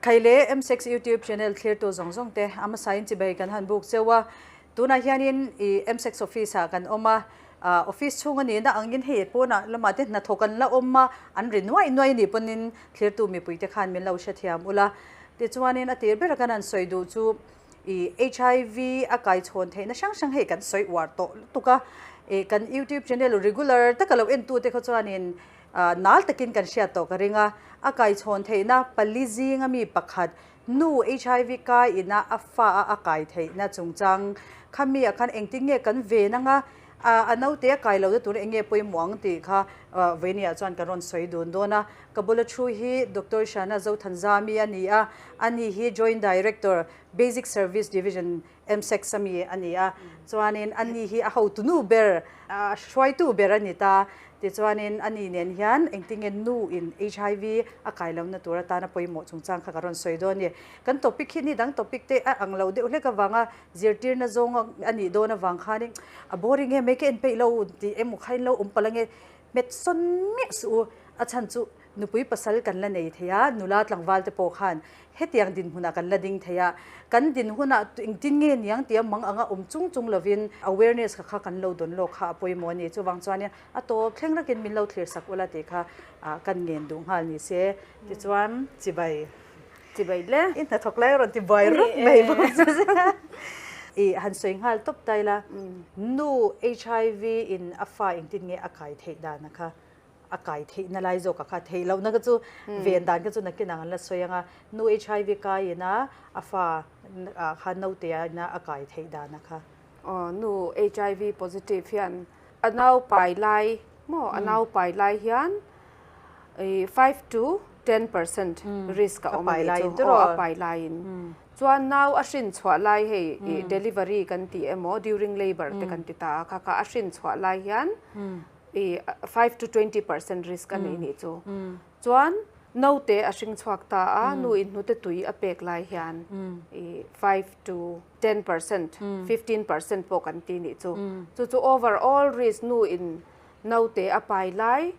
Khaile M6 YouTube channel thlirtu zawng zawng te a hmasain chibai kan han buk cheu a. Tunah hianin i M6 office ah kan awm a, office chhung a nihna angin hei pawnah lamah te hnathawk an la awm a, an ri nuaih nuaih a nih pawnin thlirtu mipuite khan min lo hrethiam ula. Tichuanin a tir bera kan han sawi duh chu i HIV a kaichhawn theihna hrang hrang hei kan sawi uar tawh lutuk a, i kan YouTube channel regular taka lo entute kha chuanin nal takin kan hriat tawh ka ring a, a kaichhawn theihna pali zinga mi pakhat nu HIV kai ina a fa a a kai theihna chungchang kha mi ah khan engtin nge kan ven anga a naute a kai lohna tur eng nge pawimawh ang tih kha vawinia chuan kan rawn sawi dun dawn a. Ka bula thu hi Doctor Shana Zothanzami a ni a, ani hi Joint Director, Basic Service Division, MSEC a mi a ni a, chuanin ani hi a hotunu ber, a hruaitu ber a ni ta. Tichuanin ani nen hian engtinge nu in HIV a kai lohna tur atana pawimawh chungchang kha ka rawn sawi dawn a ni. Kan topic hi ni dang topic te a ang lo deuh hlek avanga zirtirna zawng a nih dawn avang khanin a boring em mai ka en peih lo tih emaw kha in lo awm palh ange hmet sawn miah suh u. A chhan chu nupui pasal kan la nei thei a, nula tlangval te pawh khan hetiang dinhmunah kan la ding thei a, kan dinhunah engtin nge niang tia mang anga awm chung chung lovin awareness kha kha kan lo dawn lawk kha a pawimawh a ni. Chuvang chuanin a tawp thleng rakin min lo thlir sak ula tih kha kan ngen duh nghal ni se. Tichuan chibai. Chibai le. I hnathawk lai a rawn ti buai rup mai bawk chu. I han sawi nghal tawp ta ila, nu HIV in a fa engtin nge a kai theih dan a kha? A kai theihna lai zawk a kha theih lohna kha chu ven dan kha chu nakin ang an la sawi ang a, nu HIV kai ina a fa kha naute ah ina a kai theih dan a kha. Aw nu HIV positive hian a nau pai lai maw a nau pai lai hian i 5 to 10% risk a awm a nih chu aw a pai laiin chuan nau a hrin chhuah lai hei i delivery kan tih emaw during labour te kan ti ta a kha kha a hrin chhuah lai hian i 5 to 20% risk a nei nih chu. Chuan naute a hring chhuak ta a, nu in hnute tui a pek lai hian i 5 to 10%, 15% pawh kan ti nih chu. Chu chu overall risk nu in naute a pai lai,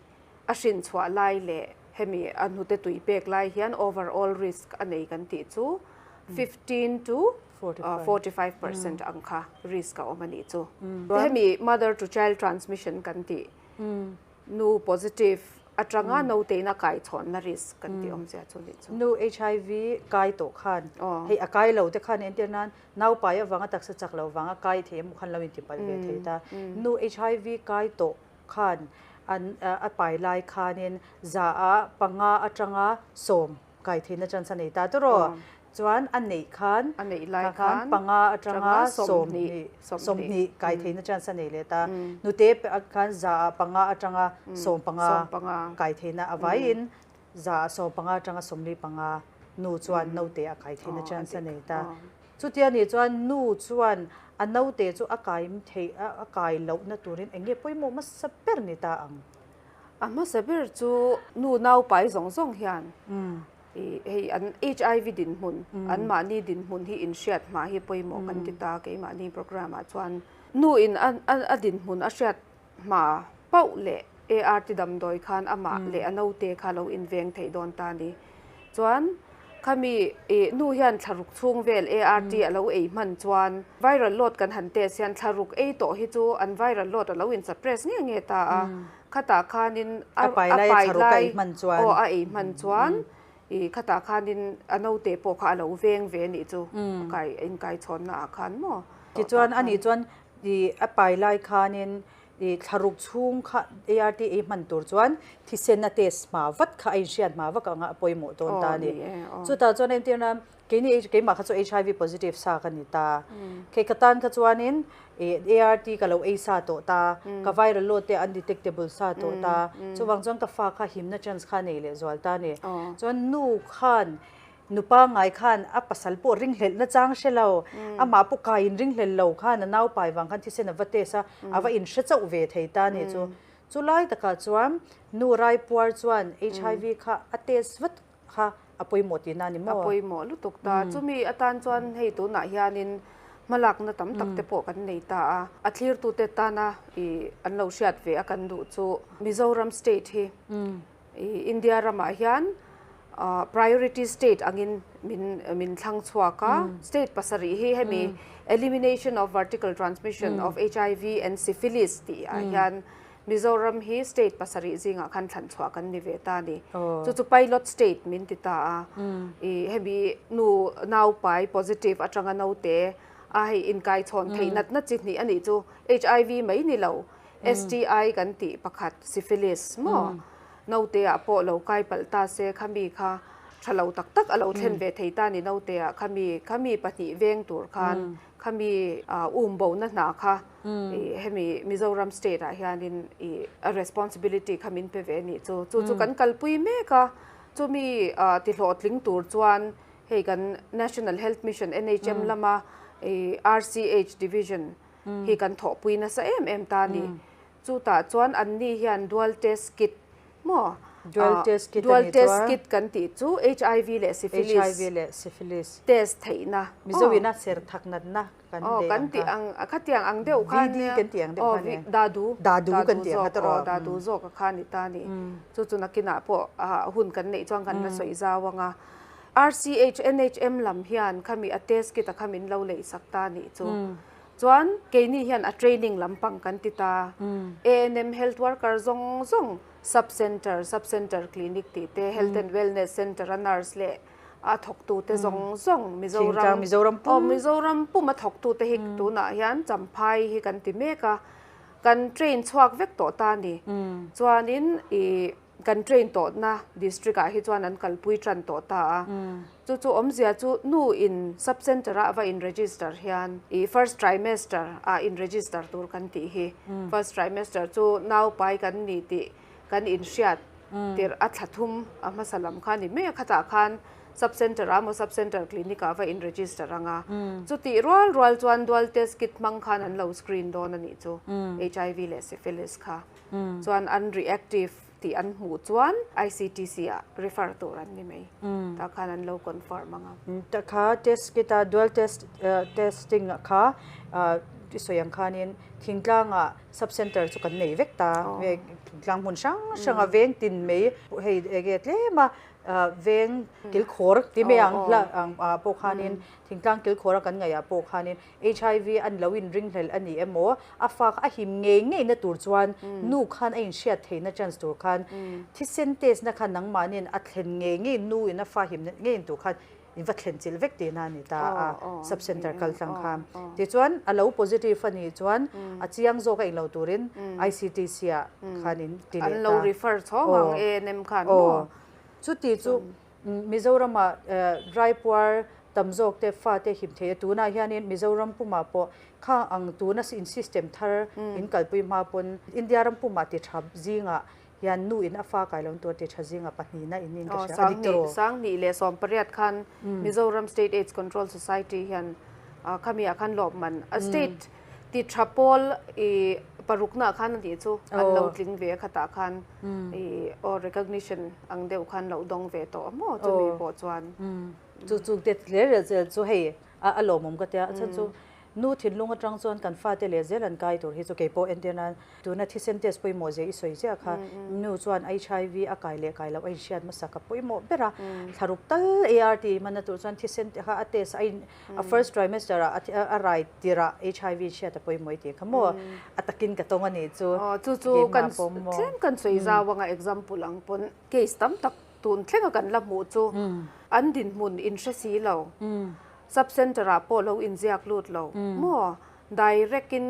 a hrin chhuah lai leh hemi a hnute tui pek lai hian overall risk a nei kan tih chu 15 to 45% ang kha risk a awm a nih chu. Hemi mother to child transmission kan tih nu positive atanga naute in a kai chhawnna risk kan tih awmzia chu nih chu. Nu HIV kai tawh khan hei a kai lo te khan entir nan nau pai avanga taksa chak lo vanga kai thei emaw khan lo intipalh ve thei ta. Nu HIV kai tawh khan an a pai lai khanin za a panga atanga 10 kai theihna chance a nei ta tawh chuan a neih khan a neih lai khan panga atanga 20 kai theihna chance a nei leh ta. Nute khan za a panga atanga 15 kai theihna avaiin za a 15 atanga 45 nu chuan naute a kai theihna chance a nei ta. Chutia nih chuan nu chuan a naute chu a kai theih a kai lohna turin eng nge pawimawh hmasa ber ni ta ang? A hmasa ber chu nu nau pai zawng zawng hian hei an HIV dinhmun an mahni dinhmun hi inhriat hma hi pawimawh kan ti ta keimahni program ah chuan nu in a dinhmun a hriat hma pauh leh ART damdawi khan amah leh a naute kha lo inveng theih dawn ta ni. Chuan khami nu hian thlaruk chhung vel ART a lo ei hman chuan viral load kan han test hian thlaruk ei tawh hi chu an viral load a lo in suppress nge nge ta a. Khatah khanin a pai lai thlaruk a ei hman chuan aw a ei hman chuan i khatah khanin a naute pawh kha a lo veng ve nih chu kai inkai chhawnna ah khan maw. Tichuan ani chuan i a pai lai khanin i thlaruk chhung kha ART ei hman tur chuan thisen a test hma vat kha a inhriat hma vak anga a pawimawh dawn ta a ni. Chutah chuan entirna keini keimah kha chu HIV positive sa ka ni ta. Kei ka tan kha chuanin ART ka lo ei sa tawh ta, ka viral load te undetectable sa tawh ta. Chuvang chuan ka fa kha himna chance kha nei leh zual ta a ni. Chuan nu khan nupa ngai khan a pasal pawh ringhlelh na chang hre lo, amah pawh kai in ringhlelh lo khan a nau pai vang khan thisen a va test a, a va inhre chauh ve thei ta a ni chu. Chulai takah chuan nu raipuar chuan HIV kha a test vat kha a pawimawh tihna a ni maw? A pawimawh lutuk ta. Chumi atan chuan hei tunah hianin hmalakna tam tak te pawh kan nei ta a. A thlirtute tana i an lo hriat ve a kan duh chu Mizoram state hi i India ramah hian. Priority state angin min min thlang chhuak a, state pasarih hi hemi Elimination of Vertical Transmission of HIV and Syphilis tih ah hian Mizoram hi state pasarih zingah khan thlan chhuah kan ni ve ta a ni. Chu chu pilot state min ti ta a, ih hemi nu nau pai positive atanga naute a hei inkai chhawn theih natna chi hnih a nih chu HIV mai ni lo STI kan tih pakhat syphilis maw? Naute ah pawh lo kai palh ta se khami kha tha lo tak tak a lo thlen ve thei ta ni naute ah khami khami pahnih veng tur khan khami um bo na hna kha ih hemi Mizoram state ah hianin ih a responsibility kha min pe ve nih chu chu chu kan kalpui mek a chumi ti hlawhtling tur chuan hei kan National Health Mission NHM lama ih RCH division hi kan thawhpui nasa em em ta ni. Chutah chuan anni hian dual test kit maw? Dual test kit a Dual nih test chuan. kit kan tih chu HIV leh syphilis. HIV leh syphilis. Test theihna. Mizo ina ser thak natna kan Aw, nei kan ang tih kha. ang, khatiang ang deuh khan VD nia. kan tih ang deuh Aw, kha nia. Dadu. Dadu kan Dadu tih ang kha zawk, tawh aw, rawh. dadu zawk a kha ni ta ni. Chu chu nakinah pawh hun kan neih chuan kan la sawi zau ang a. RCH, NHM lam hian khami a test kit a kha min lo leih sak ta nih chu. Chuan keini hian a training lampang kan ti ta. ANM health worker zawng zawng sub centre, sub centre clinic tih te, health and wellness centre a nurse leh a thawktu te zawng zawng Mizoram Mizoram aw Mizoram pum a thawktu te hi tunah hian Champhai hi kan ti mek a, kan train chhuak vek tawh ta a ni. Chuanin ih Kan train tawhna district ah hi chuan an kalpui tan tawh ta a, chu chu awmzia chu nu in sub centre ah va in register hian ih first trimester ah in register tur kan tih hi, first trimester chu nau pai kan ni tih kan in hriat tirh a thla thum a hmasa lam kha ni mai a, khatah khan sub centre ah maw sub centre clinic ah va in register ang a, chutih rual rual chuan dual test kit hmang khan an lo screen dawn a nih chu HIV leh syphilis kha. Chuan an reactive tih an hmuh chuan ICTC ah refer tur an ni mai. Tah khan an lo confirm ang a. Ta kha test kit a dual test testing kha i sawi ang khanin thingtlangah sub center chu kan nei vek ta. Thingtlang hmun hrang hranga veng tin mai hei enge tlem a veng kilkhawr ti mai ang hla ang pawh khanin thingtlang kilkhawr a kan ngaih ah pawh khanin HIV an lo inringhlel a ni emaw, a fa kha a him ngei ngei na tur chuan nu khan a inhriat theihna chance tur khan thisen test na khan nangmahniin a thlen ngei ngei nu in a fa him ngei tur khan in va thlen chilh vek tihna a ni ta a, sub center kal tlang khan. Tichuan a lo positive a nih chuan a chiang zawk a inlo turin ICTC ah khan in ti leh ta. An lo refer chhawng ang ANM khan maw? Chuti chu Mizorama Raipuar tam zawk te fate him thei a, tunah hianin Mizoram pumah pawh kha ang tuna in system thar in kalpui hma pawn India ram pumah ti tha zingah hian nu in a fa kai lo tur ti tha zingah pahnihna in in ka hria a dik tawh. 2018 khan Mizoram State Aids Control Society hian khami ah khan lawm man a state ti tha pawl i parukna khan a nih chu an lo tling ve a khatah khan i aw recognition ang deuh khan lo dawng ve tawh a maw chumi pawh chuan. Chu chu te hle rel zel chu hei a lawmawm ka tia a chhan chu nu thinlung atang chuan kan fate leh zel an kai tur hi chu kei pawh entir nan tuna thisen test pawimawh zia i sawi ziah kha nu chuan HIV a kai leh kai loh a inhriat hmasa ka pawimawh ber a thlaruk tal ART hmanna tur chuan thisen te kha a test a in A first trimester ah a rai tirh ah HIV hriat a pawimawh i tih kha maw? A takin ka tawng a nih chu. Aw chu chu kan tlem kan sawi zau anga example ang pawn case tam tak tun thlenga kan la hmuh chu an dinhmun in hre si lo sub center ah pawh lo inziak lut lo maw direct in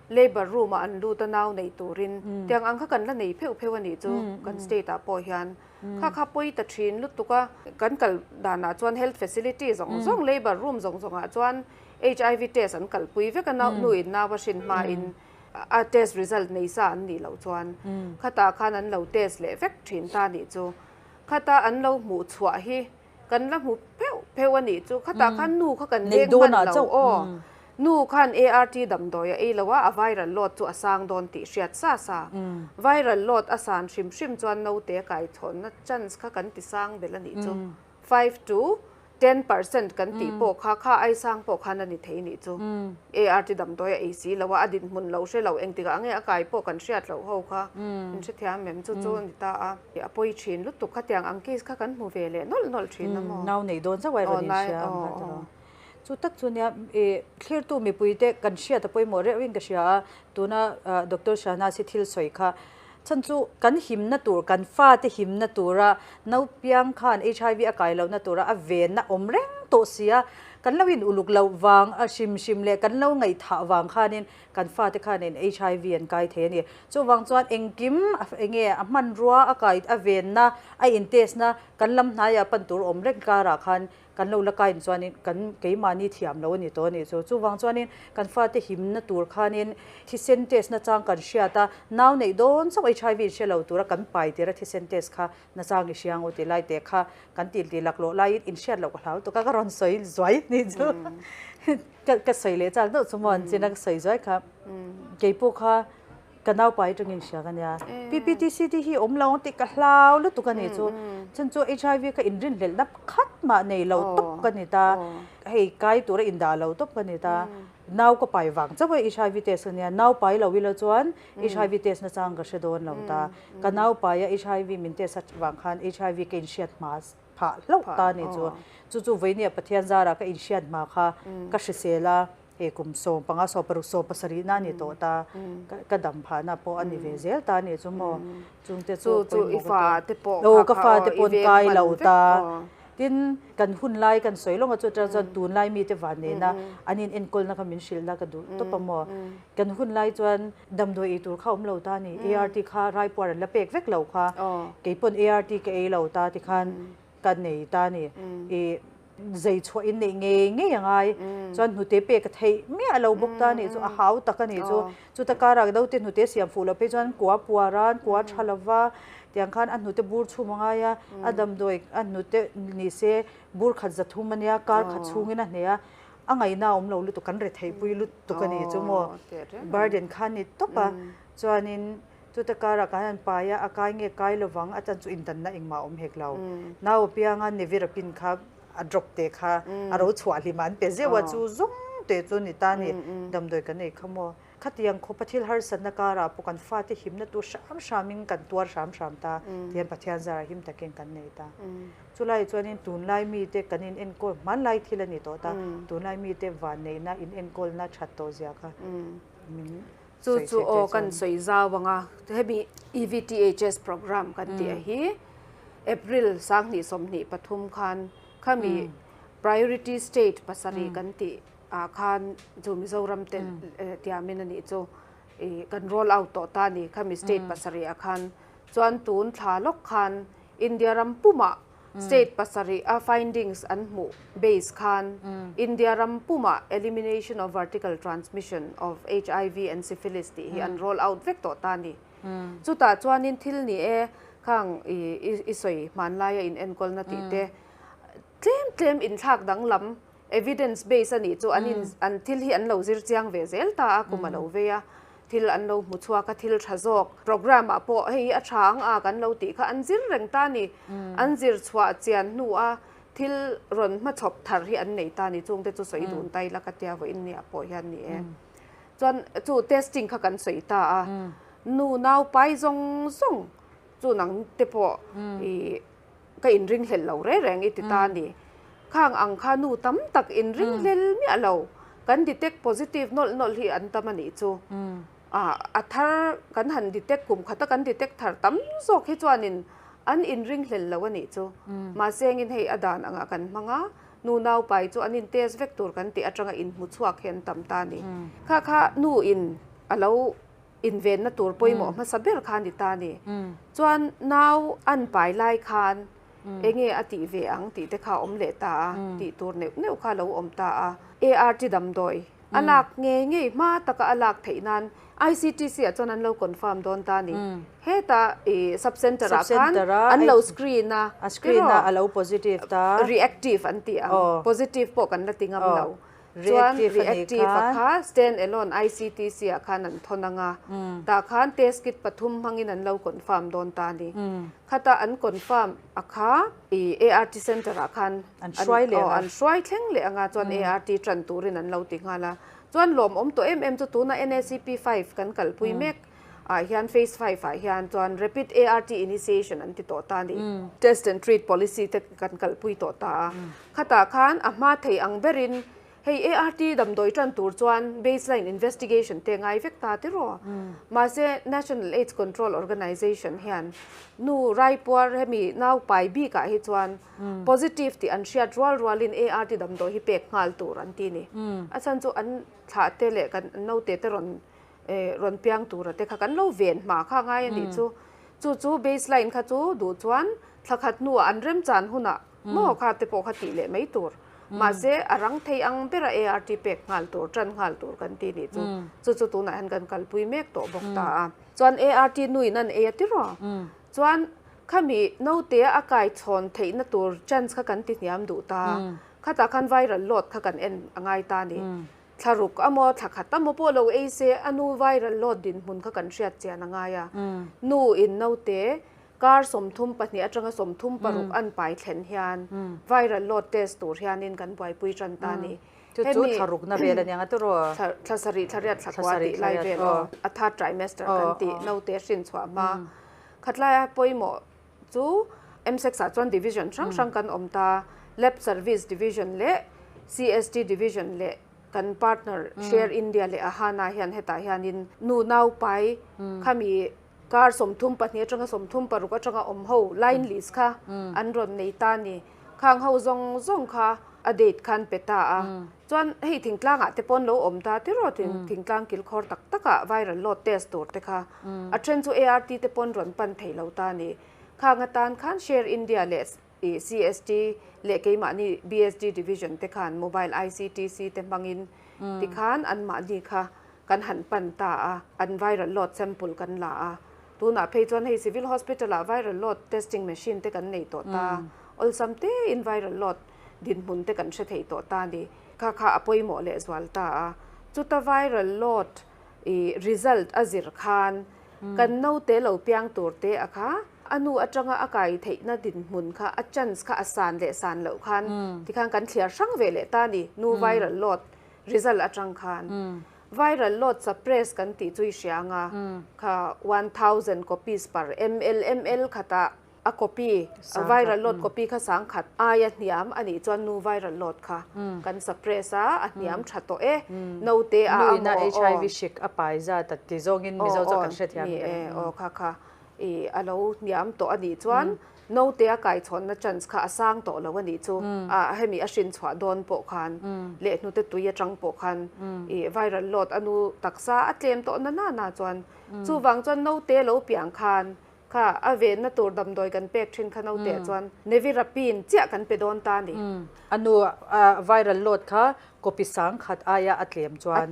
labour room ah an lut a nau nei turin tiang ang kha kan la nei pheuh pheuh a nih chu kan state ah pawh hian. Kha kha pawi ta thin lutuk a, kan kal danah chuan health facility zawng zawng labour room zawng zawngah chuan HIV test an kalpui vek a, nu in nau a hrin hmain a test result nei sa an nih loh chuan khatah khan an lo test leh vek thin ta nih chu. Khata an lo hmuh chhuah hi kan la hmu pheuh pheuh a nih chu. Khatah khan nu kha kan leng hman lo aw. Nu khan ART damdawi a ei lo a, a viral load chu a sang dawn tih hriat sa sa. Viral load a san hrim hrim chuan naute a kai chhawnna chance kha kan ti sang belh a nih chu. 5 to 10% kan tih pawh kha kha ai sang pawh khan a ni thei nih chu. ART damdawi a ei si lo a, a dinhmun lo hre lo, engtikah nge a kai pawh kan hriat loh ho kha in hrethiam em? Chu chu a ni ta a. A pawi thin lutuk khatiang ang case kha kan hmu ve leh nawlh nawlh thin a maw? Nau nei dawn zauh a rawn inhria ang kha tiraw. Chu tak chu nia i thlirtu mipuite kan hriat a pawimawh reuhin ka hria a, tuna Doctor Shahnaz hi thil sawi kha chhan chu kan himna tur, kan fate himna tura naupiang khan HIV a kai lohna tura a venna awm reng tawh si a, kan lo in uluk loh vang a hrim hrim leh kan lo ngaihthah vang khanin kan fate khanin HIV an kai thei a ni. Chuvang chuan engkim enge a hmanrua a kai a venna a in test na kan lam hnaiah pan tur awm reng karah khan kan lo la kain chuanin kan keimahni thiam lo a ni tawh a nih chu. Chuvang chuanin kan fate himna tur khanin thisen test nachang kan hriat a, nau neih dawn chauh HIV in hre lo tura kan pai tir a thisen test kha nachang i hriang u tih lai te kha kan til tih laklawh laiin in hriat loh ka hlau tuk a, ka rawn sawi zuai ni chu. Ka sawi leh chak deuh chu maw an chin a ka sawi zuai kha. Keipawh kha Ka naupai atangin hria ka nia. PPTCT hi awm lo ang tih ka hlau lutuk a nih chu. Chhan chu HIV kha inrinhlelhna pakhat mah nei lo tawp ka ni ta. Hei kai tura indah lo tawp ka ni ta. Nau ka pai vang chauh a HIV test ka nia. Nau pai lo ila chuan HIV test nachang ka hre dawn lo ta. Ka nau paia HIV min test a vang khan HIV ka inhriat hma phah hlauh ta a nih chu. Chu chu vawinia Pathian zara ka inhriat hma kha ka hrisel a. He kum 15, 16, 17 na a ni tawh ta, ka dam phahna pawh a ni ve zel ta a nih chu maw. Chungte chu pawimawh ka ti. Aw ka fate pawh an kai lo ta. Tin, kan hun lai kan sawi lawng a chu atang chuan tunlai mite van nena an in enkawlna kha min hrilhna ka duh tawp a maw. Kan hun lai chuan damdawi ei tur kha awm lo ta a ni. ART kha raipuar an la pek vek lo kha. Kei pawn ART ka ei lo ta tikhan ka nei ta a ni. I Zei chhuah in neih ngei ngei a ngai. Chuan hnute pek a theih miah lo bawk ta a nih chu, a hau tak a nih chu. Chuta karah naute hnute siam fuh loh phei chuan kua puar a, kua tha lo va, tiang khan a hnute bur chhum a ngai a, a damdawi a hnute ni se bur khat za thum a nia, kar khat chhungin a hneh a, a ngaihna a awm lo lutuk, kan retheihpui lutuk a nih chu maw. Burden kha a ni tawp a, chuanin Chuta karah kan han pai a, a kai nge kai lovang a chan chu indanna engmah a awm hek lo. Nau apianga Nevirapine kha a drop te kha a ro chhuah hlim a an pe zeuh a, chu zawng te chu ni ta ni damdawi kan ei kha maw. Khatiang khawpa thil harsatna karah pawh kan fate himna tur hram hramin kan tuar hram hram ta tihian Pathian zarah him takin kan nei ta. Chulai chuanin tunlai mite kan in enkawl hmanlai thil a ni tawh ta, tunlai mite vanneihna in enkawlna that tawh zia kha min Chu chu aw kan sawi zau ang a, hemi EVTHS program kan tih a hi April 2023 khan khami priority state pasarih kan tih ah khan chu Mizoram te tiamin a nih chu ih kan roll out tawh ta a ni khami state pasarih ah khan chuan tun thla lawk khan India ram pumah State pasarih a findings an hmuh base khan India ram pumah elimination of vertical transmission of HIV and syphilis tih hi an roll out vek tawh ta a ni. Chutah chuanin thil ni e khang i sawi hmanlaia in enkawlna tih te tlem tlem inthlak danglam evidence base a nih chu an in an thil hi an lo zir chiang ve zel ta a kum a lo vei a thil an lo hmu chhuak a thil tha zawk program ah pawh hei hi a tha ang a kan lo tih kha an zir reng ta a ni an zir chhuah chian hnu a thil rawn hmachhawp thar hi an nei ta a ni chung te chu sawi dun ta ila ka tia vawiin ni ah pawh hian ni e chuan chu testing kha kan sawi ta a nu nau pai zawng zawng chu nang te pawh ih Ka inringhlel lo reng reng i ti ta a ni. Khang ang kha nu tam tak inringhlel miah lo, kan detect positive nawlh nawlh hi an tam a nih chu. A thar kan han detect kum khata kan detect thar tam zawk hi chuanin an inringhlel lo a nih chu. Mahse engin hei a dan angah kan hmang a, nu naupai chu an in test vek tur kan tih atanga inhmu chhuak hi an tam ta a ni. Kha kha nu in a lo invenna tur pawimawh hmasa ber kha a ni ta a ni. Chuan nau an pai lai khan enge a tih ve ang tih te kha a awm leh ta a, tih tur neuh neuh kha a lo awm ta a. ART damdawi a lak ngei ngei hma taka a lak theih nan ICTC ah chuan an lo confirm dawn ta a ni. Heta ih sub center ah khan an lo screen a, a screen a a lo positive ta. Reactive an tih ang, positive pawh kan la ti ngam lo. Chuan Reactive a nih reactive a khan. Kha stand alone ICTC ah khan an thawn anga, tah khan test kit pathum hmangin an lo confirm dawn ta a ni. Khata an confirm a kha i ART center ah khan An hruai leh anga. An hruai thleng leh anga chuan ART tan turin an lo ti nghal a. Chuan lawmawm tawh em em chu tuna NACP 5 kan kalpui mek ah hian phase 5 ah hian chuan rapid ART initiation an ti tawh ta a ni. Test and treat policy te kan kalpui tawh ta a. Khatah khan a hma thei ang berin hei ART damdawi tan tur chuan baseline investigation te ngai vek ta tiraw. Mahse National AIDS Control Organization hian nu raipuar hemi nau pai bikah hi chuan positive tih an hriat rual rualin ART damdawi hi pek nghal tur an ti ni. A chhan chu an thlah te leh kan naute te rawn rawn piang tura te kha kan lo ven hma kha ngai a nih chu. Chu chu baseline kha chu duh chuan thlakhat hnuah an remchan hunah maw kha te pawh kha tih leh mai tur. Mahse a rang thei ang bera ART pek nghal tur, tan nghal tur kan ti nih chu. Chu chu tunah hian kan kalpui mek tawh bawk ta a. Chuan ART nuin an ei a ti rawh. Chuan khami naute a kai chhawn theihna tur chance kha kan ti hniam duh ta. Khatah khan viral load kha kan en a ngai ta a ni. Thlaruk emaw thlakhat emaw pawh lo ei se a nu viral load dinhmun kha kan hriat chian a ngai a. Nu in naute kar 32 atanga 36 an pai thlen hian viral load test tur hianin kan buaipui tan ta a ni. Chu chu thlarukna vel a nia nga tiraw? Thla sarih thla riat thla kua tih lai vel aw, a third trimester kan tih naute hrin chhuah hma. Khatlaia pawimawh chu MSEX ah chuan division hrang hrang kan awm ta, Lab Service Division leh CST Division leh kan partner Share India leh Ahana hian hetah hianin nu nau pai khami kar 32 atanga 36 atanga awm ho line list kha an rawn nei ta a ni. Khang ho zawng zawng kha a date khan pe ta a. Chuan hei thingtlangah te pawn lo awm ta tiraw thingtlang kilkhawr tak takah viral load test tur te kha a then chu ART te pawn rawn pan thei lo ta a ni. Khang atan khan Share India leh CST leh keimahni BSD Division te khan mobile ICTC te hmangin tikhan anmahni kha kan han pan ta a, an viral load sample kan la a. Tunah phei chuan hei Civil Hospital ah viral load testing machine te kan nei tawh ta, awlsam tein viral load dinhmun te kan hre thei tawh ta a ni. Kha kha a pawimawh leh zual ta a. Chuta viral load i result a zir khan kan naute lo piang tur te a kha a nu atanga a kai theihna dinhmun kha a chance kha a san leh san loh khan tikhan kan thliar hrang ve leh ta a ni, nu viral load result atang khan. Viral load suppress kan tih chu i hria anga kha 1000 copies per ml, ml khatah a copy, viral load copy kha sangkhat aia hniam a nih chuan nu viral load kha kan suppress a, a hniam tha tawh e. Naute a Nu ina HIV hrik a pai zat a ti zawngin Mizo chu kan hrethiam ber. Ni e, aw kha kha i a lo hniam tawh a nih chuan naute a kai chhawnna chance kha a sang tawh lo a nih chu. A hemi a hrin chhuah dawn pawh khan leh hnute tui atang pawh khan i viral load a nu taksa a tlem tawh na na na chuan chuvang chuan naute lo piang khan kha a venna tur damdawi kan pek thin kha naute ah chuan nevirapine chiah kan pe dawn ta a ni. A nu viral load kha copy sangkhat aia a tlem chuan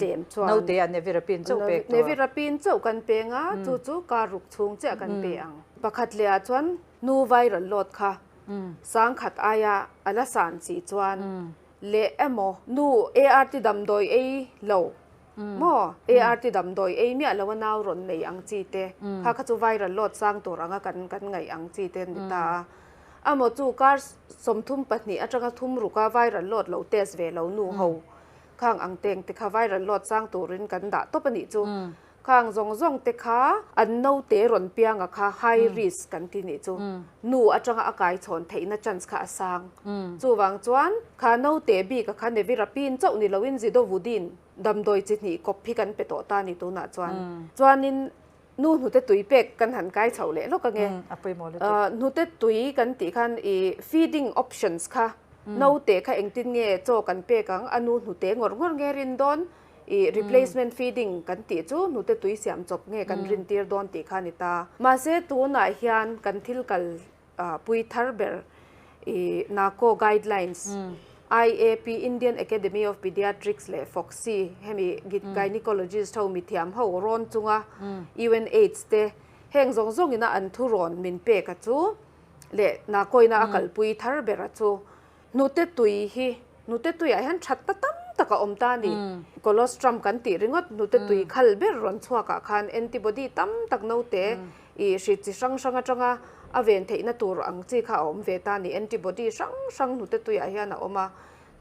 naute ah nevirapine chauh pek tur. Nevirapine chauh kan peng a, chu chu kar ruk chhung chiah kan pe ang. Pakhat leh ah chuan nu viral load kha sangkhat aia a la san chi chuan leh emaw nu ART damdawi ei lo maw ART damdawi ei miah lo a nau rawn nei ang chi te kha kha chu viral load sang tur anga kan kan ngaih ang chi te ni ta a. Amaw chu kar 32 atanga thum ruka viral load lo test ve lo nu ho khang ang teng te kha viral load sang turin kan dah tawp a nih chu. Khang zawng zawng te kha an naute rawn pianga kha high risk kan ti nih chu. Nu atanga a kai chhawn theihna chance kha a sang. Chuvang chuan kha naute bika kha nevirapine chauh ni loin zidovudine damdawi chi hnih kawp hi kan pe tawh ta ni tunah chuan. Chuanin nu hnute tui pek kan han kai chhoh leh lawk ange. Hnute tui kan tih khan i feeding options kha naute kha engtin nge chaw kan pek ang a nu hnute ngawr ngawr nge rin dawn i replacement feeding kan tih chu hnute tui siam chawp nge kan rin tir dawn tih kha ni ta. Mahse tunah hian kan thil kal pui thar ber i NACO guidelines IAP Indian Academy of Pediatrics leh FOGSI hemi gynecologist ho mithiam ho rawn chunga UNAIDS te heng zawng zawngina an thu rawn min pek a chu leh NACO ina a kalpui thar ber a chu hnute tui hi hnute tuiah hian that ta tam tak a awm ta a ni. Colostrum kan tih ringawt hnute tui khal ber rawn chhuakah khan antibody tam tak naute ih hri chi hrang hrang atanga a ven theihna tur ang chi kha a awm ve ta a ni. Antibody hrang hrang hnute tuiah hian a awm a.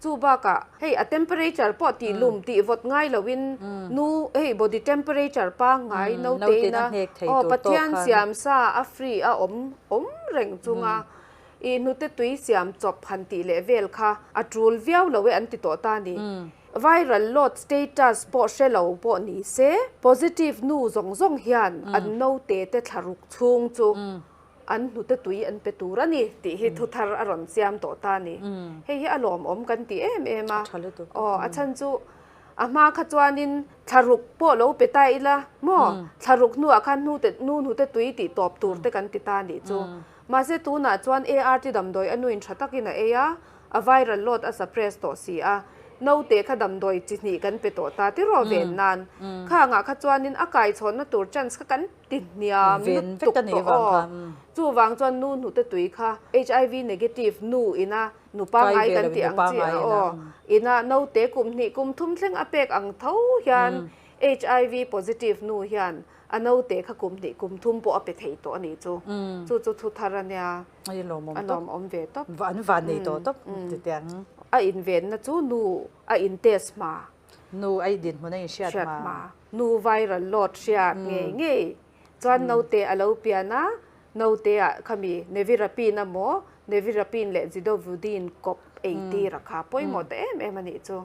Chu bakah hei a temperature pawh tih lum tih vawt ngai loin nu hei body temperature pangngai naute ina aw Pathian siam sa a free a awm awm reng chunga ih hnute tui siam chawp han tih leh vel kha a tul viau lo e an ti tawh ta a ni. Viral load status pawh hre lo pawh ni se positive nu zawng zawng hian an naute te thlaruk chhung chu An hnute tui an pe tur a ni tih hi thu thar a rawn siam tawh ta a ni. Hei hi a lawmawm kan ti em em a. Aw, a chhan chu a hma kha chuanin thlaruk pawh lo pe ta ila maw? Thlaruk hnuah khan hnute nu hnute tui tih tawp tur te kan ti ta a nih chu. Mahse tunah chuan ART damdawi a nuin tha takin a ei a, a viral load a suppress tawh si a, naute kha damdawi chi hnih kan pe tawh ta tiraw ven nan. Khangah kha chuanin a kaichhawnna tur chance kha kan ti hniam lutuk tawh aw. Chuvang chuan nu hnute tui kha HIV negative nu ina nu pangngai kan tih ang chi aw. Ina naute kum hnih kum thum thleng a pek ang tho hian HIV positive nu hian a naute kha kum hnih kum thum pawh a pe thei tawh a nih chu. Chu chu thu thar a nia. A lawmawm ve tawp. An van nei tawh tawp chutiang. A invenna chu nu a in test hma. Nu a i dinhmun a inhriat hma. Nu viral load hriat ngei ngei chuan naute a lo pian a, naute ah khami nevirapine emaw nevirapine leh zidovudine kawp ei tir a kha pawimawh ta em em a nih chu.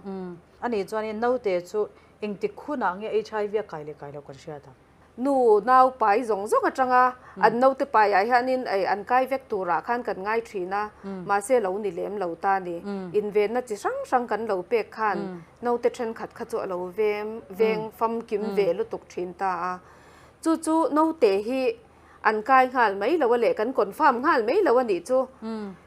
A nih chuanin naute chu engtik hunah nge HIV a kai leh kai loh kan hriat ang? Nu nau pai zawng zawng atanga an naute paiah hianin ei an kai vek turah khan kan ngai thin a, mahse lo ni lem lo ta ni. Invenna chi hrang hrang kan lo pek khan naute thenkhat kha chu a lo vem veng famkim ve lutuk thin ta a. Chu chu naute hi an kai nghal mai lo a leh kan confirm nghal mai lo a nih chu.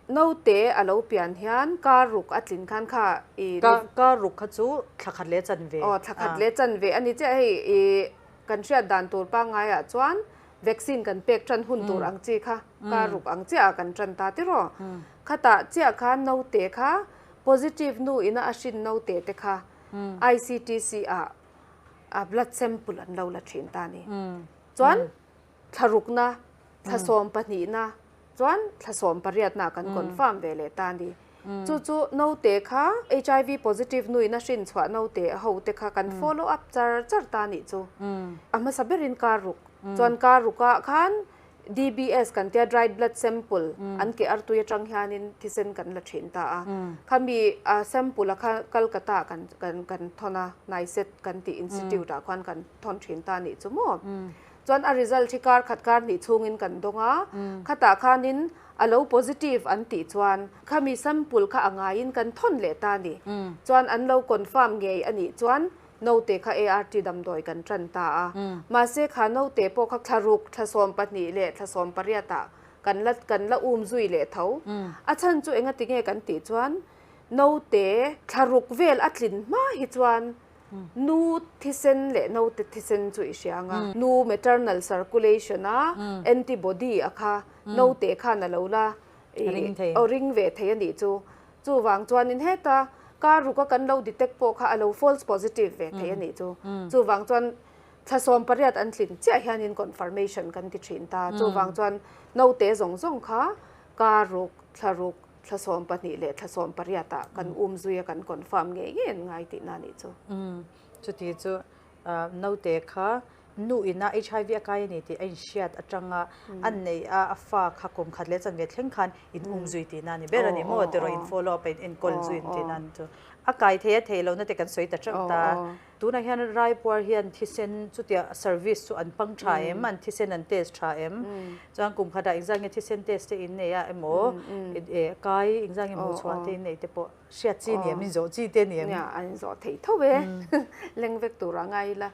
Naute a lo pian hian kar ruk a tlin khan kha i. Kar ruk kha chu thla khat leh chanve. Aw thla khat leh chanve a ni chiah hei i. Kan hriat dan tur pangngaiah chuan vaccine kan pek tan hun tur ang chi kha kar ruk ang chiah ah kan tan ta tiraw. Khatah chiah khan naute kha positive nu ina a hrin naute te kha ICTC ah a blood sample an lo la thin ta ni. Chuan thlarukna, thla 12na Chuan thla 18 ah kan confirm ve leh ta a ni. Chu chu naute kha HIV positive nuin a hrin chhuah naute ho te kha kan follow up char char ta a nih chu. A hmasa berin kar ruk. Chuan kar rukah khan DBS kan tia dried blood sample an ke artui atang hianin thisen kan la thin ta a. Khami sample a kha Kolkata ah kan kan kan thawn a, NICET kan tih institute ah khuan kan thawn thin ta a nih chu maw. Chuan a result hi kar khat kar hnih chhungin kan dawng a, khatah khanin a lo positive an tih chuan khami sample kha a ngaiin kan thawn leh ta a ni. Chuan an lo confirm ngei a nih chuan naute kha ART damdawi kan tan ta a. Mahse kha naute pawh kha thla ruk, thla 12 leh thla 18 ah kan la kan la um zui leh tho. A chhan chu engati nge kan tih chuan naute thla ruk vel a tlin hma hi chuan Nu thisen leh naute thisen chu i hria ang a. Nu maternal circulation a antibody a kha naute khan a lo la aw ring ve thei a nih chu. Chuvang chuanin heta kar ruka kan lo detect pawh kha a lo false positive ve thei a nih chu. Chuvang chuan thla 18 an tlin chiah hianin confirmation kan ti thin ta. Chuvang chuan naute zawng zawng kha kar ruk, thla ruk, Thla 12 leh thla 18 ah kan um zui a kan confirm ngei ngei an ngai tihna a nih chu. Chuti chu naute kha nu ina HIV a kai a ni tih a inhriat atanga a neih a a fa kha kum khat leh chanve thleng khan in um zui tihna a ni ber a ni maw tiraw in follow up a in enkawl zui tihna a ni chu. A kai thei a thei lohna te kan sawi ta teuh ta. Tunah hian Raipuar hian thisen chutia service chu an hmang tha em, an thisen an test tha em? Chuan kum khatah engzah nge thisen test te in nei a emaw, kai engzah nge hmuhchhuah te in nei te pawh hriat chi ni em, in zawh chi te ni em? Nia, an zawh thei tho e, leng vek tur a ngai ila.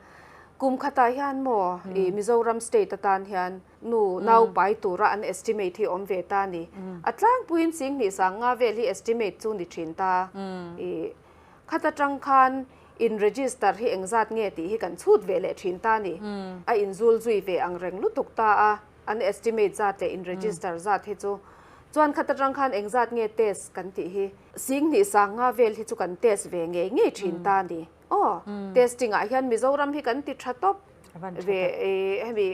Kum khatah hian maw i Mizoram state atan hian nu nau pai tura an estimate hi awm ve ta a ni. A tlangpuiin 10,000 sanga vel hi estimate chu ni thin ta. I Khat atang khan in register hi engzat nge tih hi kan chhut ve leh thin ta ni. A inzul zui ve ang reng lutuk ta a, an estimate zat leh in register zat hi chu. Chuan khat atang khan engzat nge test kan tih hi 10,000 15 vel hi chu kan test ve ngei ngei thin ta ni. Aw, testing ah hian Mizoram hi kan ti tha tawp ve hemi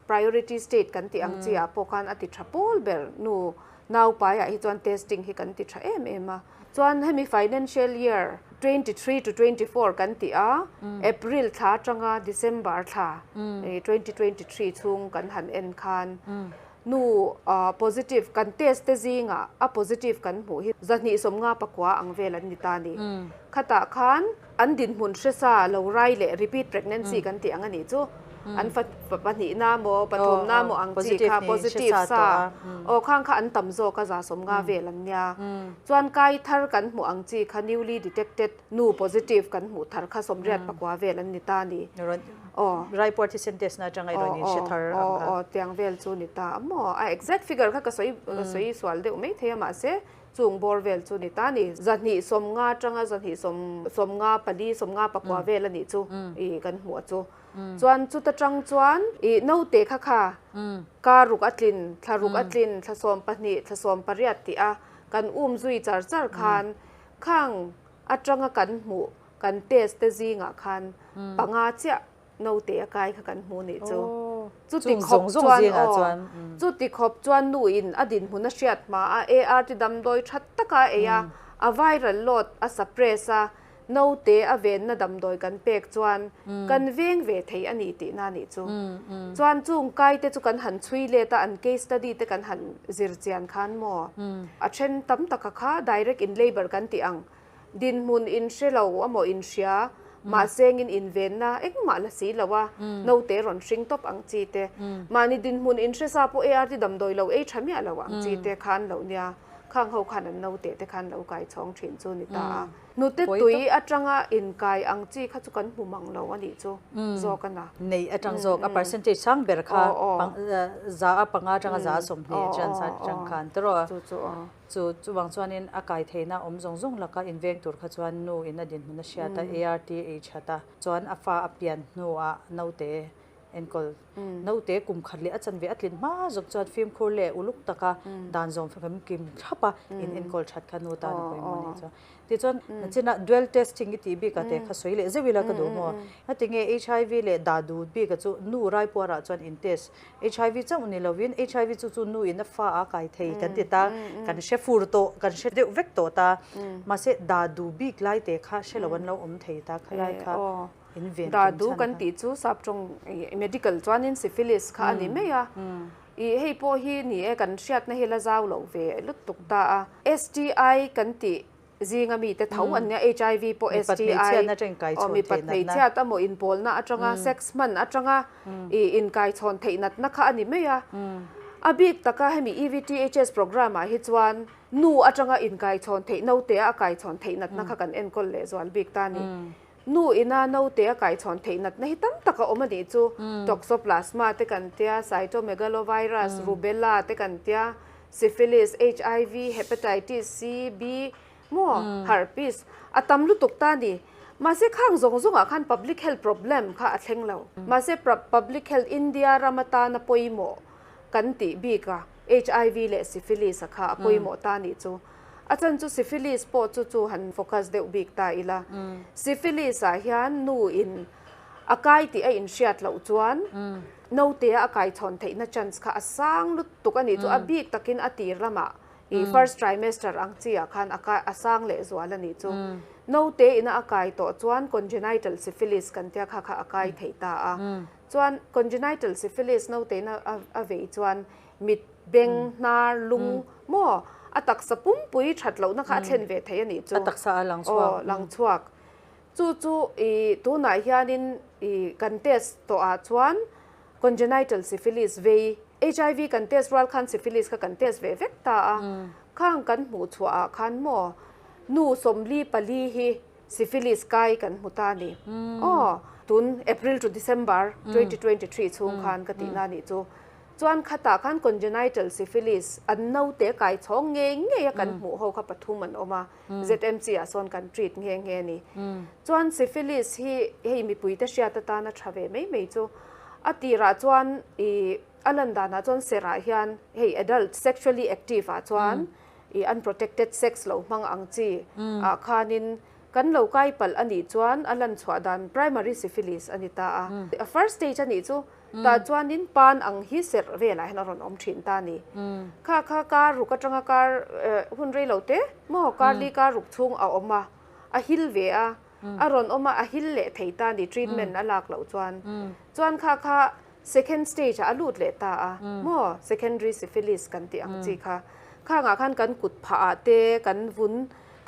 priority state kan tih ang chi ah pawh khan a ti tha pawl ber nu naupai ah hi chuan testing hi kan ti tha em em a. Chuan hemi financial year 23 to 24 kan tih a, April thla atanga December thla 2023 chhung kan han en khan nu positive kan test te zingah a positive kan hmuh hi 259 ang vel an ni ta ni. Khatah khan an dinhmun hresa lo rai leh repeat pregnancy kan tih ang a nih chu. An fa pahnihna maw pathumna maw ang chi kha positive sa aw khang kha an tam zawk a 150 vel an nia. Chuan kai thar kan hmuh ang chi kha newly detected nu positive kan hmuh thar kha 84 vel an ni ta ni. Aw. Raipur thisen test na atanga i rawn in hre thar ang kha. Aw tiang vel chu ni ta maw. A exact figure kha ka sawi ka sawi sual deuh mai thei a mahse chung bawr vel chu ni ta ni. 250 atanga 254 54 vel a nih chu i kan hmuh a chu. Chuan chuta tang chuan i naute kha kha kar ruk a tlin, thla ruk a tlin, thla 12, thla 18 tih a kan um zui char char khan khang atanga kan hmuh kan test te zingah khan panga chiah naute a kai kha kan hmu nih chu. Chuti khawp chuan aw, chuti khawp chuan nu in a dinhmun a hriat hma a ART damdawi that taka a ei a, a viral load a suppress a, naute a venna damdawi kan pek chuan kan veng ve thei a ni tihna nih chu. Chuan chung kai te chu kan han chhui let a, an case study te kan han zir chian khan maw a then tam taka kha direct in labour kan tih ang Dinhmun in hre lo a maw in hria, mahsengin invenna engmah la si lo a, naute rawn hring tawp ang chi te. Mahni dinhmun in hre sa pawh ART damdawi lo ei tha miah lo ang chi te khan lo nia, khang ho khan an naute te khan lo kai chhawng thin chu ni ta a. Hnute tui atanga inkai ang chi kha chu kan hmu mang lo a nih chu zawk a na. Nei atang zawk a percentage sang ber kha za a panga atanga za a 20 atang khan tawh. Chu chu aw. Chu chuvang chuanin a kai theihna awm zawng zawng laka inveng tur kha chuan nu in a dinhmun a hriat a, ART ei that a, chuan a fa a pian hnuah naute enkawl naute kum khat leh a chanve a tlin hma zawk chuan fimkhur leh uluk taka dan zawm famkim thlap a in enkawl that kha nu tan a pawimawh a nih chuan. Tichuan nachina dual testing i tih bik ah te kha sawi leh zeuh ila ka duh maw? Ngatinge HIV leh dah duh bik ah chu nu raipuarah chuan in test HIV chauh ni lovin HIV chu chu nu in a fa a kai thei kan ti ta, kan hre fur tawh, kan hre deuh vek tawh ta. Mahse dah duh bik lai te kha hre lo an lo awm thei ta khalai kha in ven tum chhan kha. Dah duh kan tih chu saptawng medical chuanin syphilis kha a ni mai a. I hei pawh hi ni e kan hriatna hi la zau lo ve lutuk ta a. STI kan tih zinga mite tho an nia, HIV pawh STI aw mipat hmeichhiat emaw inpawlna atanga sex hman atanga i inkaichhawn theih natna kha a ni mai a. A bik taka hemi EVTHS programme ah hi chuan nu atanga inkaichhawn theih naute a kaichhawn theih natna kha kan enkawl lehzual bik ta a ni. Nu ina naute a kaichhawn theih natna hi tam tak a awm a nih chu. Toxoplasma te kan tia, cytomegalovirus, rubella te kan tia, syphilis, HIV, hepatitis C, B, maw, herpes a tam lutuk ta a ni. Mahse khang zawng zawngah khan public health problem kha a thleng lo. Mahse public health India ram atana pawimawh kan tih bik a, HIV leh syphilis a kha a pawimawh ta a nih chu. A chan chu syphilis pawh chu chu han focus deuh bik ta ila. Syphilis ah hian nu in a kai tih a inhriat loh chuan naute a kai chhawn theihna chance kha a sang lutuk a nih chu a bik takin a tir lamah ih first trimester ang chi ah khan a kai a sang leh zual a nih chu. Naute ina a kai tawh chuan congenital syphilis kan tia kha kha a kai theih ta a. Chuan congenital syphilis naute ina a vei chuan mit beng, hnar, lung maw a taksa pumpui that lohna kha a thlen ve thei a nih chu. A taksa a lang chhuak. Aw, lang chhuak. Chu chu i tunah hianin i kan test tawh ah chuan congenital syphilis vei, HIV kan test rual khan syphilis kha kan test ve vek ta a. Khang kan hmuh chhuah ah khan maw nu 44 hi syphilis kai kan hmu ta a ni. Aw, tun April to December 2023 chhung khan ka tihna a nih chu. Chuan khatah khan congenital syphilis an naute kai chhawng ngei ngei a kan hmuh ho kha pathum an awm a, ZMC ah sawn kan treat nghe nghe a ni. Chuan syphilis hi hei mipuite hriat atana tha ve mai mai chu a tirah chuan ih. A lan danah chuan serah hian hei adult sexually active ah chuan i unprotected sex lo hmang ang chi ah khanin kan lo kai palh a nih chuan a lan chhuah dan primary syphilis a ni ta a. A first stage a nih chu tah chuanin pan ang hi serh velah hian a rawn awm thin ta a ni. Kha kha kar ruk atanga kar hun rei lo te maw kar li kar ruk chhung a awm a, a hil ve a, a rawn awm a, a hil leh thei ta a ni treatment a lak loh chuan. Chuan kha kha Second stage ah a lut leh ta a maw? Secondary syphilis kan tih ang chi kha. Khangah khan kan kut phah ah te, kan vun,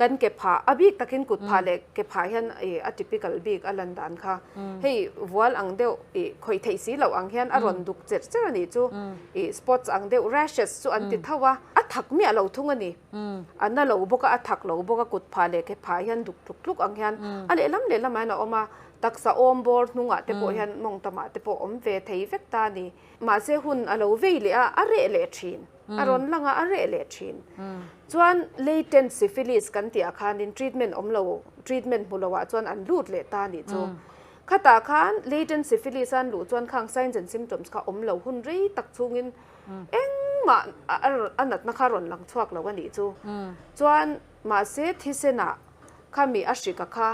kan ke phah, a bik takin kut phah leh ke phah hian ih a typical bik a lan dan kha. Hei vual ang deuh ih khawih theih si loh ang hian a rawn duk cher cher a nih chu. Ih spots ang deuh rashes chu an ti tho a, a thak miah lo thung a ni. A na lo bawk a, a thak lo bawk a, kut phah leh ke phah hian duk tluk tluk ang hian a lehlam lehlamah hian a awm a. Taksa awm bawr hnungah te pawh hian mawng tamah te pawh awm ve thei vek ta a ni. Mahse hun a lo vei leh a, a reh leh thin. A rawn lang a, a reh leh thin. Chuan latent syphilis kan tih ah khanin treatment awm lo, treatment hmu lo ah chuan an lut leh ta a nih chu. Khatah khan latent syphilis a an luh chuan khang signs and symptoms kha awm lo hun rei tak chhungin engmah a natna kha a rawn lang chhuak lo a nih chu. Chuan mahse thisenah khami a hrika kha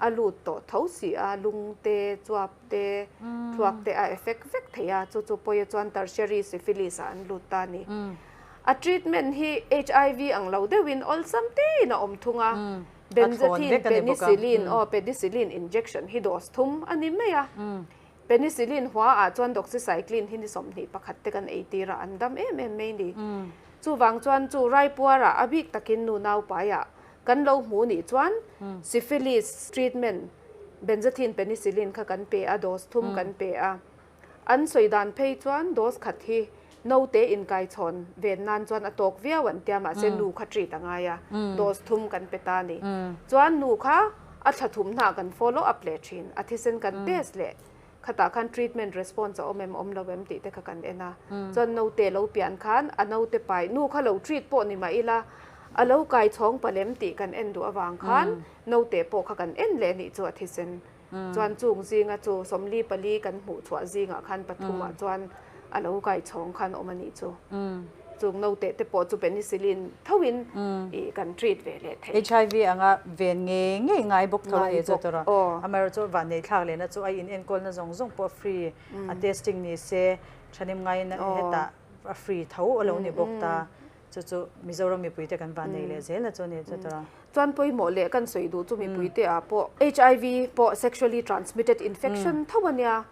a lut tawh tho si a, lung te, chuap te, thluak te a effect vek thei a, chu chu pawia chuan tertiary syphilis ah an lut ta a ni. A treatment hi HIV ang lo deuhin awlsam tein a awm thung a, benzathine penicillin aw penicillin injection hi dose thum a ni mai a, penicillin hua ah chuan doxycycline hi ni 21 te kan ei tir a, an dam em em mai ni. Chuvang chuan chu raipuarah a bik takin nu naupaiah Kan lo hmuh nih chuan syphilis treatment benzathine penicillin kha kan pe a, dose thum kan pe a. An sawi dan phei chuan dose khat hi naute inkaichhawn ven nan chuan a tawk viau an tia mahse nu kha treat a ngai a, dose thum kan pe ta a ni. Chuan nu kha a thla thum hna kan follow up leh thin, a thisen kan test leh khatah khan treatment response a awm em awm lo em tih te kha kan en a, chuan naute lo pian khan a naute pai nu kha lo treat pawh ni mah ila a lo kai chhawng palh em tih kan en duh avang khan naute pawh kha kan en leh nih chu a thisen chuan chung zinga chu 44 kan hmuh chhuah zingah khan pathumah chuan a lo kai chhawng khan awm a nih chu. Chung naute te pawh chu penicillin thoin ih kan treat ve leh thei. HIV anga ven ngei ngei ngai bawk tho a ni chu tawrh a. Amaherawhchu vanneih thlak lehna chu a in enkawlna zawng zawng pawh free a testing ni se thanem ngaiin hetah a free tho a lo ni bawk ta. Chu chu Mizoram mipuite kan vanneih leh zel a chu a ni chu tawrh a. Chuan pawimawh leh kan sawi duh chu mipuite ah pawh HIV pawh sexually transmitted infection tho a nia,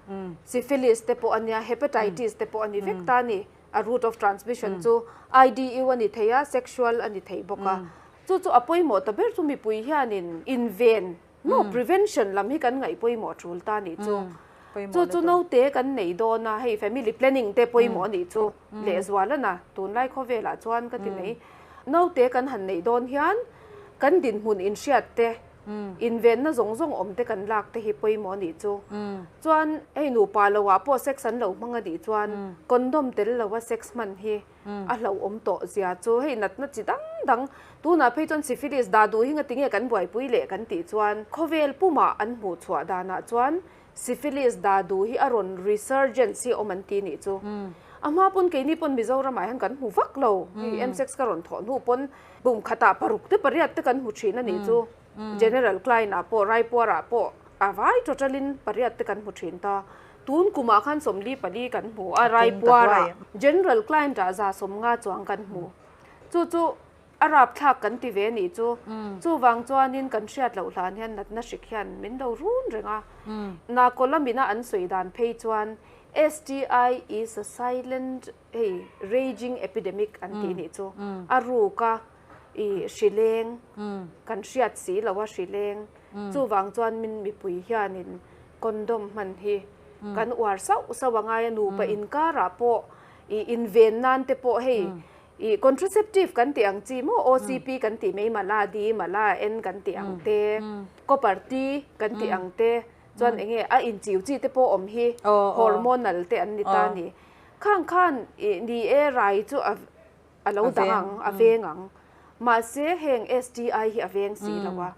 syphilis te pawh a nia, hepatitis te pawh a ni vek ta a ni. A route of transmission chu IDU a ni thei a, sexual a ni thei bawk a. Chu chu a pawimawh ta ber chu mipui hianin inven, no, prevention lam hi kan ngaih pawimawh tul ta a nih chu. Chu chu naute kan nei dawn a, hei family planning te pawimawh a nih chu lehzual a na tunlai khawvelah chuan ka ti mai. Naute kan han neih dawn hian kan dinhmun inhriat te, invenna zawng zawng awm te kan lak te hi pawimawh a nih chu. Chuan hei nupa lo ah pawh sex an lo hmang a nih chuan condom tel lo a sex hman hi a hlauhawm tawh zia chu hei natna chi dang dang tunah phei chuan syphilis dah duh hi nga tinge kan buaipui leh kan tih chuan khawvel pumah an hmuh chhuah danah chuan syphilis dah duh hi a rawn resurgence hi awm an ti nih chu. A hma pawn keini pawn Mizoramah hian kan hmu vak lo hei M-sex ka rawn thawh hnu pawn Kum khatah paruk te pariat te kan hmu thin a nih chu. General Klein ah pawh Raipur ah pawh a vai total in pariat te kan hmu thin ta. Tun kumah khan 44 kan hmu a Raipur ah. General Klein ah 150 chuang kan hmu. Chu chu a rapthlak kan ti ve a nih chu. Chuvang chuanin kan hriat loh hlan hian natna hrik hian min lo run reng a. Nakola mina an sawi dan phei chuan STI is a silent Hei raging epidemic an tih nih chu a ruk a i hrileng kan hriat si lo a hrileng chuvang chuan min mipui hianin condom hman hi kan uar sauh sauh a ngai a nupa inkarah pawh i inven nan te pawh hei i contraceptive kan tih ang chi maw OCP kan tih mai mala D mala N kan tih ang te copper T kan tih ang te chuan enge a inchiu chi te pawh awm hi hormonal te an ni ta a ni. Khang khan ih ni e rai chu a a lo dang ang, a veng ang. Mahse heng STI hi a veng si lo a.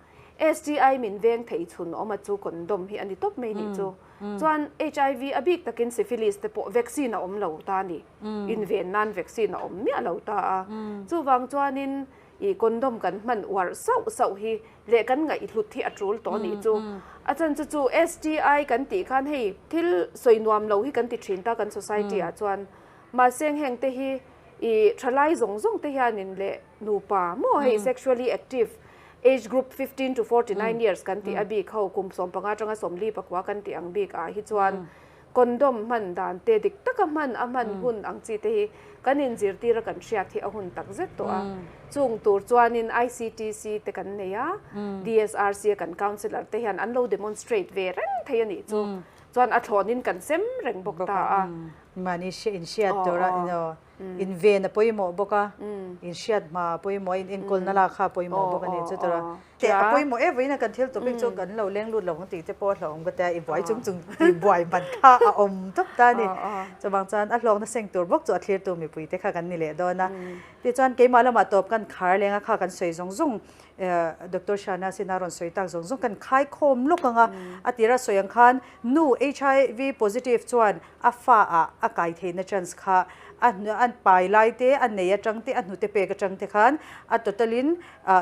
STI min veng thei chhun awm a chu condom hi a ni tawp mai nih chu. Chuan HIV a bik takin syphilis te pawh vaccine a awm lo ta a ni. Inven nan vaccine a awm miah lo ta a. Chuvang chuanin i condom kan hman uar sauh sauh hi leh kan ngaihhlut hi a tul tawh a nih chu. A chan chu chu STI kan tih khan hei thil sawi nuam lo hi kan ti thin ta kan society ah chuan. Mahse heng te hi i thalai zawng zawng te hianin leh nupa maw hei sexually active age group 15 to 49 years kan tih a bik ho kum 15 atanga 44 kan tih ang bik ah hi chuan condom hman dan te dik taka hman a hman hun ang chi te hi kan inzirtir a kan hriat hi a hun tak zet tawh a. Chung tur chuanin ICTC te kan nei a, DSRC a kan councillor te hian an lo demonstrate ve reng thei a nih chu. Chuan a thlawnin kan sem reng bawk ta a. Mahni inhriat tura inven a pawimawh bawk a, inhriat hma a pawimawh a, inenkawlna lak kha a pawimawh bawk a ni chu tura. Teh a pawimawh em vawiin a kan thil topic chu kan lo leng lut lo ang tih te pawh a hlauhawm ka tia, i buai chung chung tih buai man kha a awm tawp ta a ni. Chuvang chuan a hlawkna seng tur bawk chu a thlirtu mipui te kha kan ni leh dawn a. Tichuan keimah lamah tawp kan khar leng a kha kan sawi zawng zawng Doctor Shana Sina rawn sawi tak zawng zawng kan khai khawm lawk ang a, a tira sawi ang khan nu HIV positive chuan a fa ah a kai theihna chance kha a a pai lai te a nei atang te a hnute pek atang te khan a total in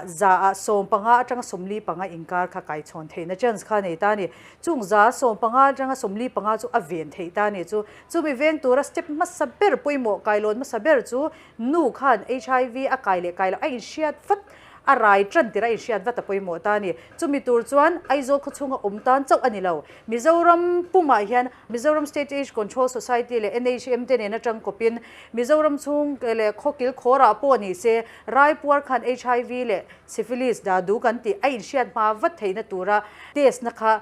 za ah 15 atanga 45 inkar kha kai chhawn theihna chance kha a nei ta a ni. Chung za 15 atanga 45 chu a ven theih ta a ni chu. Chumi veng tura step hmasa ber pawimawh kailawn hmasa ber chu nu khan HIV a kai leh kai loh a inhriat vat a rai tan tir a inhriat vat a pawimawh ta a ni. Chumi tur chuan Aizawl khawchhunga awm tan chauh a ni lo. Mizoram pumah hian Mizoram State Age Control Society leh NHM te nen atang kawpin Mizoram chhung leh khawkil khawrah pawh ni se Raipuar khan HIV leh Syphilis dadu kan tih a inhriat hma vat theihna tura test na kha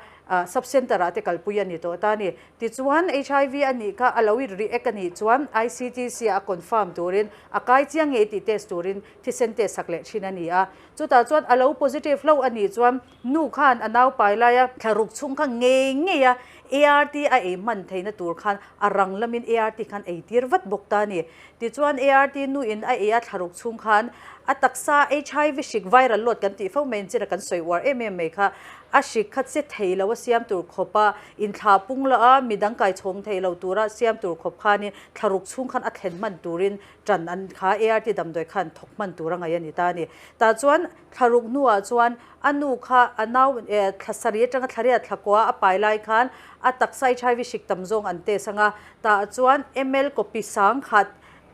sub center ah te kalpui a ni tawh ta a ni. Tichuan HIV a nih kha a lo i react a nih chuan ICTC ah a confirm turin a kai chiang ngei tih test turin thisen test sak leh thin a ni a. Chutah chuan a lo positive hlauh a nih chuan nu khan a nau pai laia thlaruk chhung kha ngei ngei a ART a ei hman theihna tur khan a rang lamin ART khan ei tir vat bawk ta a ni. Tichuan ART nu in a ei a thlaruk chhung khan a taksa HIV hrik viral load kan tih fo mai in chira kan sawi uar em em mai kha a hrik kha che thei lo a siam tur khawp a inthlah pung lo a midang kai chhawng thei lo tura siam tur khawp khanin thlaruk chhung khan a thlen hman turin Ṭan an kha ART damdawi khan thawk hman tur a ngaih a ni ta a ni. Tah chuan thlaruk hnuah chuan a nu kha a nau thla sarih atanga thla riat thla kua a pai lai khan a taksa HIV hrik tam zawng an test ang a. Tah chuan ml copy 1000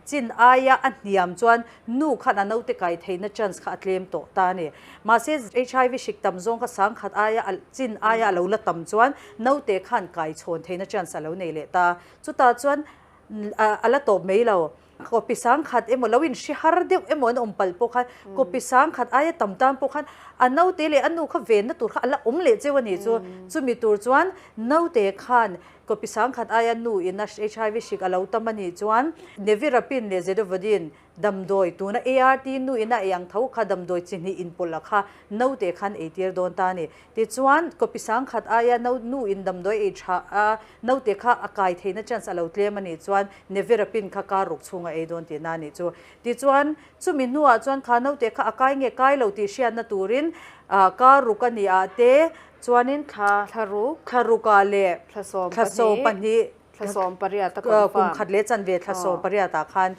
chin aia a hniam chuan nu khan a naute kai theihna chance kha a tlem tawh ta a ni. Mahse HIV hrik tam zawng kha 1000 aia chin aia a lo la tam chuan naute khan kai chhawn theihna chance a lo nei leh ta. Chutah chuan A la tawp mai lo. Copy 1000 emaw lo in hri har deuh emaw an awm palh pawh khan copy 1000 aia tam tan pawh khan a naute leh a nu kha venna tur kha a la awm leh cheu a nih chu. Chumi tur chuan naute khan copy 1000 aia nu in a HIV hrik a lo tam a nih chuan Nevirapine leh Zidovudine Damdawi, tuna ART nu ina ei ang tho kha damdawi chi hnih inpawlh a kha naute khan ei tir dawn ta a ni. Tichuan, copy 1000 aia no nu in damdawi ei tha a naute kha a kai theihna chance a lo tlem a nih chuan Nevirapine kha kar ruk chhunga ei dawn tihna a nih chu. Tichuan, chumi hnuah chuan kha naute kha a kai nge kai lo tih hriatna turin kar ruk a nih ah te chuanin thla thlaruk ah leh thla 12 Thla 18 a confirm. Kum khat leh chanve thla 18 ah khan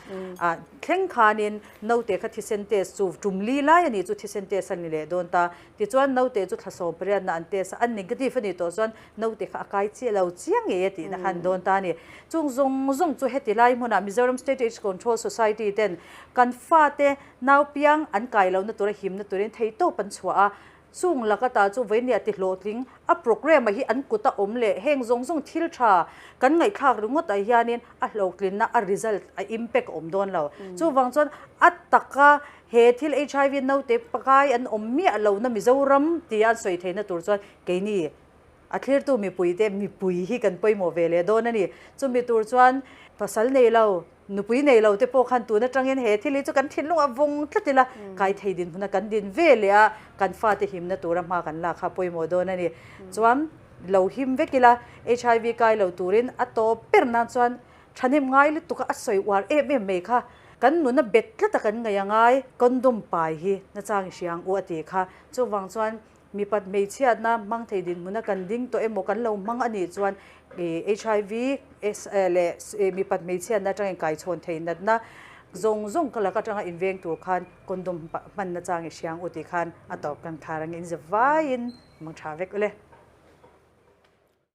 thleng khanin naute kha thisen test chu tum li lai a nih chu thisen test a ni leh dawn ta. Tichuan naute chu thla 18 na an test a, an negative a nih tawh chuan naute kha a kai chiah lo chiang ngei a tihna khan dawn ta a ni. Chung zawng zawng chu heti lai hmunah Mizoram State Aids Control Society ten kan fate naupiang an kai lohna tura himna turin theihtawp an chhuah a, Chung laka ta chu vawinia ti hlawhtling a programme a hi an kut a awm leh heng zawng zawng thil tha kan ngaihthlak ringawt ah hianin a hlawhtlinna a result a impact a awm dawn lo. Chuvang chuan a taka he thil HIV naute pakai an awm miah lohna Mizoram tia an sawi theihna tur chuan keini a thlirtu mipuite mipui hi kan pawimawh ve leh dawn a ni. Chumi tur chuan pasal nei lo Nupui nei lo te pawh khan tun atangin he thil hi chu kan thinlung a vawng tlat ila, kai thei dinhmun a kan din ve leh a, kan fate himna tura hma kan lak kha pawimawh dawn a ni. Chuan lo him vek ila, HIV kai lo turin a tawp ber nan chuan thahnem ngai lutuk a a sawi uar em em mai kha kan nuna bet tlat a kan ngaih a ngai, condom pai hi nachang i hria ang u a ti kha. Chuvang chuan. Mipat hmeichhiatna hmang thei dinhmuna kan ding tawh emaw kan lo hmang a nih chuan HIV leh mipat hmeichhiatna atangin kaichhawn thei natna zawng zawng ka lak atanga inveng tur khan condom hmanna chang i hriang u tih khan a tawp kan khar angin zavaiin mang tha vek ule.